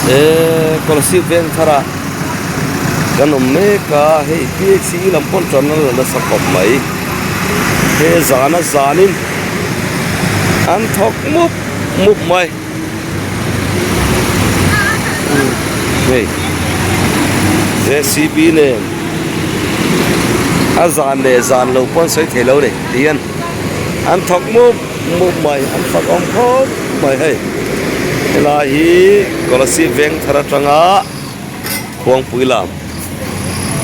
Eee Kolasib veng thar ah kan awm mek a hei PHE lam pawn tan a la nasa khawp mai he zan a zan in an thawk mup mup mai hei J C B nen a zan leh zan lo pawn sawi thei lo a ni ti hian an thawk mup mup mai an fak awm khawp mai hei helai hi Kolasib veng thar atanga khuangpui lam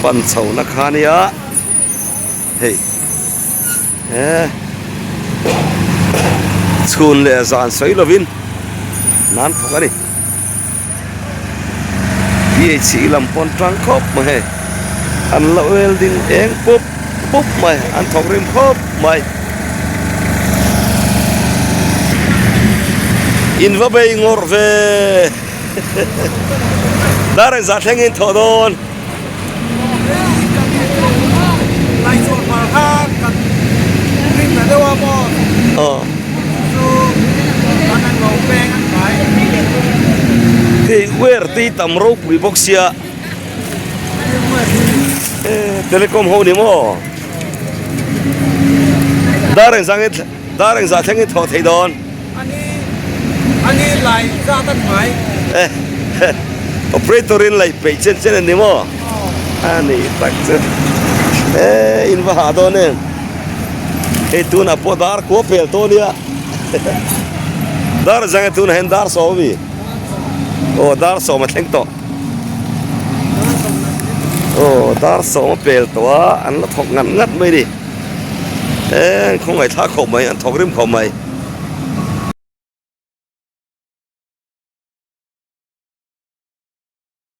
pan chho na kha ania hei he chhun leh zan sawi lovin nan thawk a ni P H E lam pawn tang khawp mai hei an la welding eng pup pup mai an thawk rim khawp mai in va bei ngawrh ve dar engzah thleng in thawh dawn. Hei wire te hi tam ropui bawk sia telecom ho ni maw dar engzah nge dar engzah thleng in thawh thei dawn. Operator in laih peih chen chen a ni maw? A ni tak chu. E in va hah dawn em? Hei tunah pawh dar kua pel tawh nia. Dar zang e tunah hian dar sawm a mi. Aw dar sawm a thleng tawh. Aw dar sawm a pel tawh a an la thawk ngat ngat mai ni. E khawngaih thlak khawp mai an thawk rim khawp mai.